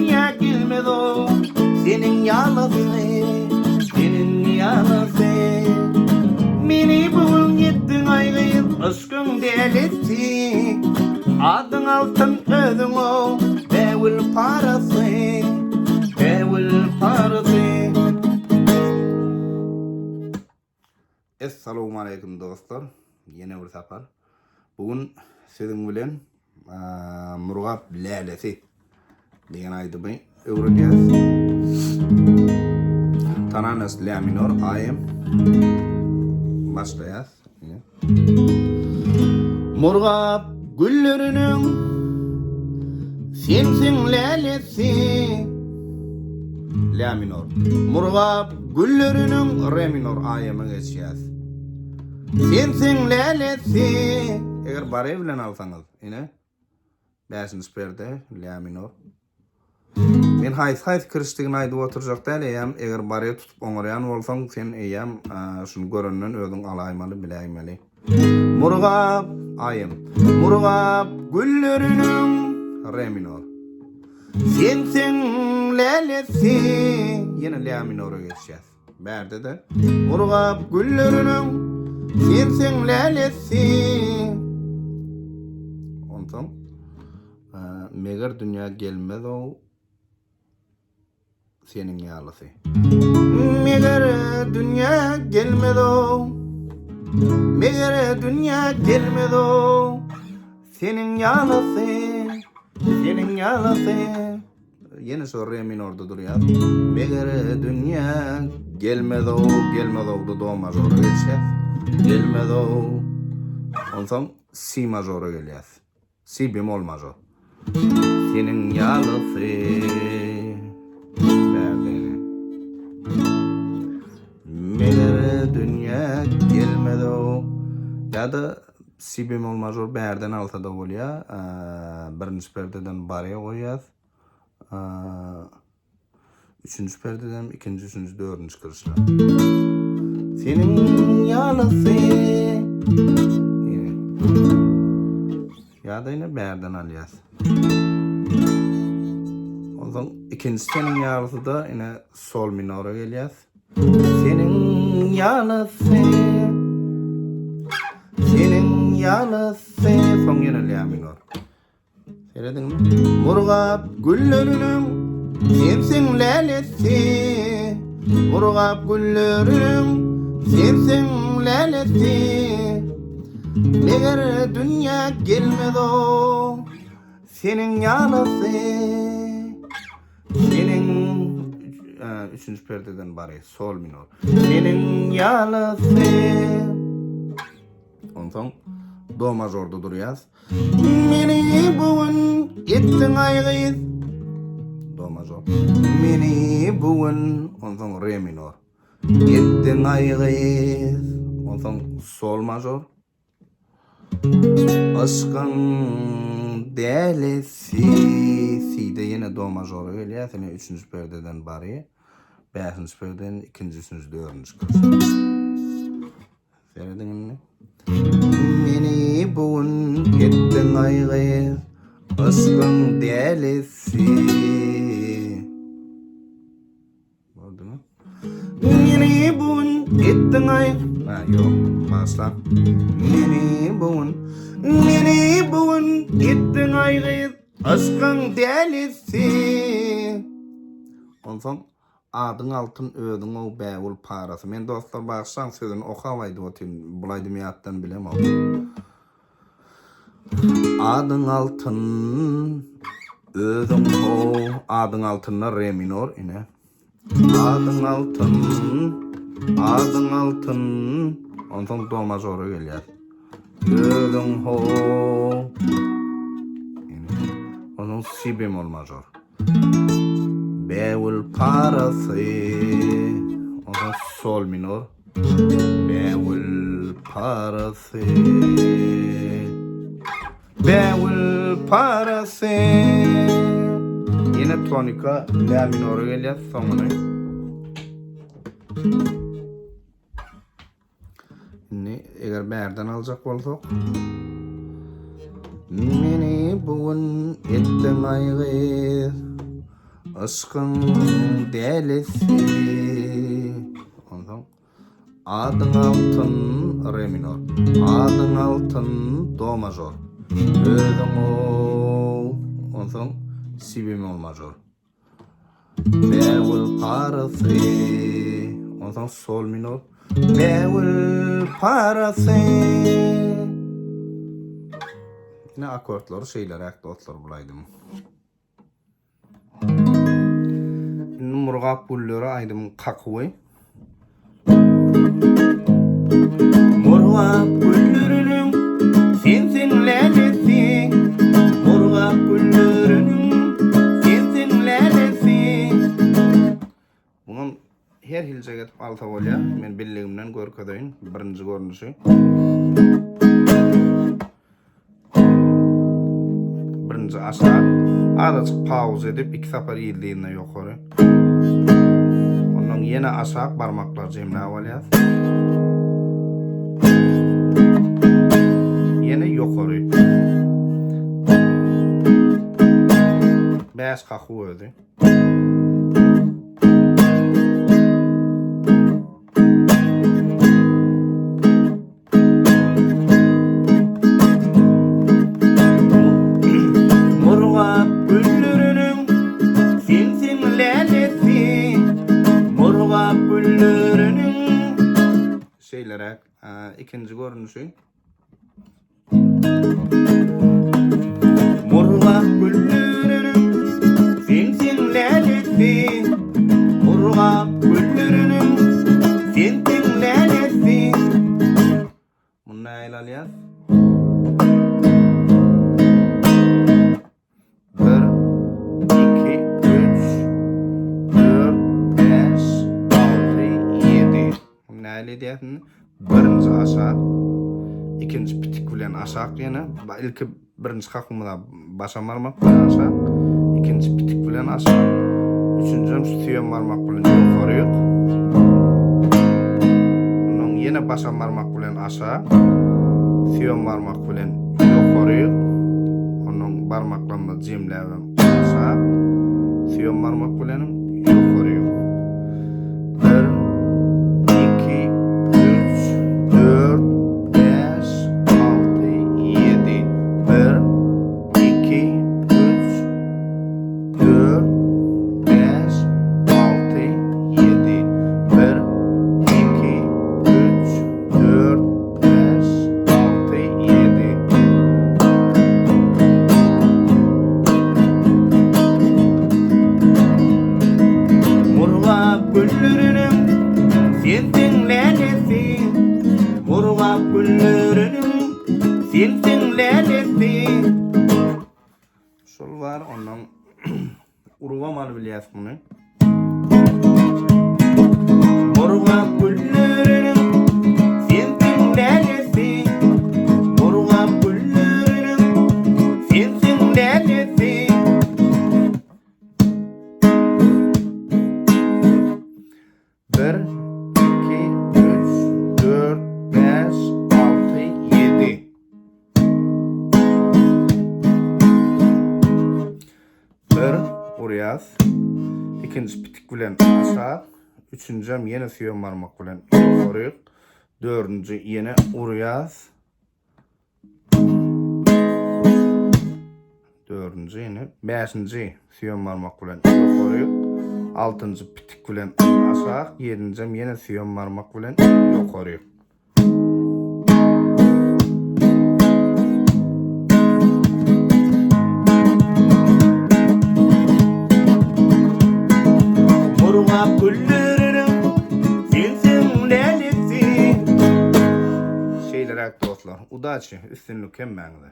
dünýä gelmez-ow seniň ýalysy, seniň ýalysy. Meni bu gün etdiň aý gyz, yşkyň dälisi. Adyň altyn özüň-ow, bägül parasy, bägül parasy. Essalowmaleýkim dostlar. Ýene bir sapar. Bu gün siziň bilen Murgap lälesi diýen aýdymy öwrenýäs. Tananas la minor AM başlaýas. Murgap gülleriniň sensiň lälesi. La minor. Murgap gülleriniň re minor AM-e geçýäs. Sensiň lälesi. Eger bare bilen alsaňyz, ine, bäşinji perde, la minor. Men haýsy-haýsy kirişdigini aýdyp oturjak däl, eýýäm eger bare tutup oňarýan bolsaň, sen eýýäm şuny görenden özüň alaýmaly, biläýmeli. Murgap, AM. Murgap gülleriniň re minor. Sensiň lälesi. Ýene la minora geçýäs. Bärde-de. Murgap gülleriniň sensiň lälesi. Onsoň meger dünýä gelmez-ow seniň ýalysy. Meger dünýä gelmez-ow. Meger dünýä gelmez-ow seniň ýalysy. Seniň ýalysy. Ýene şo re minorda durýar. Meger dünýä gelmez-ow, gelmez-owda do mažora geçýär. Gelmez-ow. Onsoň si mažora gelýäs. Si bemol mažor. Seniň ýalysy. Bärde ýene. Meger dünýä gelmez-ow. Ýa-da Si bemol mažor bärden alsa-da bolýar. Birinji perdeden bare goýýas. Üçünji perdeden ikinji, üçünji, dördünji kirişler. Seniň ýalysy. Ýa-da ýene bärden alýas. Onsoň ikinji seniň ýalysy-da ine sol minora gelýäs. Seniň ýalysy. Seniň ýalysy. Soň ýene la minor. Serediň. Murgap gülleriniň sensiň lälesi. Murgap gülleriniň sensiň lälesi. Meger dünýä gelmez-ow seniň ýalysy. Seniň üçünji perdeden bary sol minor. Seniň ýalysy. Onsoň do mažorda durýas. Meni bu gün etdiň aý gyz. Do mažor. Meni bu gün onsoň re minor. Etdiň aý gyz. Onsoň sol mažor. Yşkyň dälisi. Si-de ýene do mažora gelýär. Ine üçünji perdeden bary. Bäşinji perdeden ikinji, üçünji, dördünji kurs. Serediň indi. Meni bu gün etdiň aý gyz. Yşkyň dälisi. Boldumy? Meni bu gün etdiň aý. Ha, ýok. Başla. Meni bu gün, meni bu gün etdiň aý gyz. Yşkyň dälisi. Onsoň adyň altyn özüň-ow bägül parasy. Men dostlar bagyşlaň sözüni okap aýdyp otyryn. Bul aýdymy ýatdan bilemok. Adyň altyn özüň how adyň altynda re minor ine. Adyň altyn adyň altyn onsoň do mažora gelýär. Özüň how ine. Onsoň si bemol mažor. Bägül parasy onsoň sol minor. Bägül parasy Bägül parasy Ýene tonika la minora gelýär soňuny. Indi eger bärden aljak bolsak Meni bu gün etdiň aý gyz. Yşkyň dälisi. Onsoň adyň altyn re minor. Adyň altyn do mažor. Özüň o. Onsoň si bemol mažor. Bägül parasy. Onsoň sol minor. Bägül parasy. Ine akordlary şeýleräk dostlar bul aýdymyň. Indi Murgap gülleri aýdymyň kakuwy. Murgap gülleriniň sensiň lälesi, Murgap gülleriniň sensiň lälesi. Muňam her hiljek edip alsa bolýar. Men billigimden görkezeýin birinji görnüşi. Birinji aşak, azajyk pauza edip iki sapar yzly-yzyna ýokary. Ondan ýene aşak barmaklary jemläp alýas. Ýene ýokary. 5 kaku özi. Murgap gülleriniň sensiň lälesi, Murgap gülleriniň. Şeýleräk ikinji görnüşi. Murgap gülleriniň sensiň lälesi, Murgap gülleriniň sensiň lälesi. Muny nähili alýas? Bir, iki, üç, dört, bäş, alty, ýedi. Muny nähili edýäs indi? Birinji aşak, ikinji pitik bilen aşak ýene. Ilki birinji kakymyza başam barmak bilen aşak, ikinji pitik bilen aşak, üçünjem şu süýem barmak bilen ýokaryk. Ondan ýene başam barmak bilen aşak, süýem barmak bilen ýokaryk. Ondan barmaklarymyzy jemläbem aşak, süýem barmak bilenem ýokaryk. Bir, iki, üç, dört, bäş, alty, ýedi. Bir, iki, üç, dört, bäş, alty, ýedi. Bir, iki, üç, dört, bäş, alty, ýedi. Murgap gülleriniň sensiň lälesi, Murgap gülleriniň sensiň lälesi. Şol bar ondan urubam alybilýäs muny. Murgap gülleriniň sensiň lälesi, Murgap gülleriniň sensiň lälesi. Bir, iki, üç, dört, bäş, alty, ýedi. Bir urýas. Ikinji pitik bilen aşak. Üçünjem ýene süýem barmak bilen ýokaryk. Dördünji ýene urýas. Dördünji ýene bäşinji süýem barmak bilen ýokaryk. Altynjy pitik bilen aşak. Ýedinjem ýene süýem barmak bilen ýokaryk. Murgap gülleriniň sensiň lälesi. Şeýleräk dostlar. Udaçi, üstünlik hemmäňize.